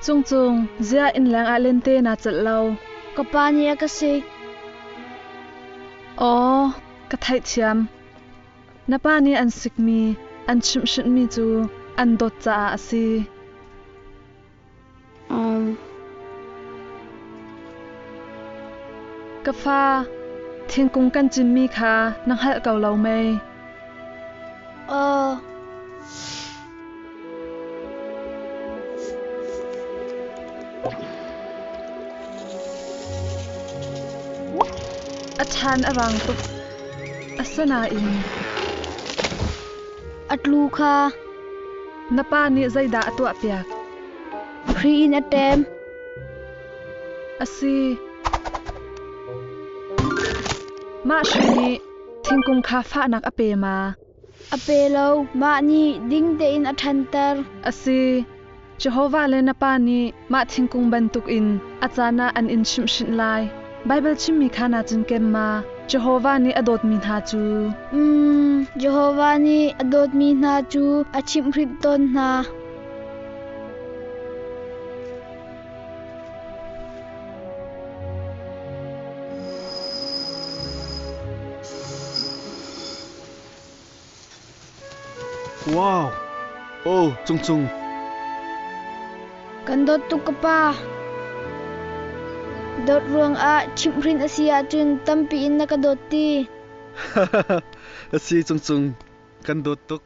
Cungcung, ziah innleng ah lente naa celh lo? Ka pa nih a ka sik. Aw, ka theihthiam. Na pa nih an sikmi, an chimhhrinhmi cu an dawt caah a si. Ka fa, thingkung kan cinmi kha na hngalh ko lo mei? Aw. A ṭhan a rang tuk. Asinain A tlu kha. Na pa nih zeidah a tuahpiak? Hri in a ṭem. A si. Mah hri nih thingkung kha fahnak a pe ma? A pe lo. Mah nih ding tein a ṭhanter. A si. Jehovah le na Pa nih mah thingkung bantukin a caan ah an in chimhhrinh lai. Baibal chimmi kha naa cinken ma? Jehovah nih a dawtmi hna cu Jehovah nih a dawtmi hna cu a chimhhrinh tawn hna. Wow! Oh, Cungcung. Kan dawt tuk ka pa. Dawt ruangah chimhhrin a si ahcun tampi in na ka dawt ti. A si Cungcung, kan dawt tuk.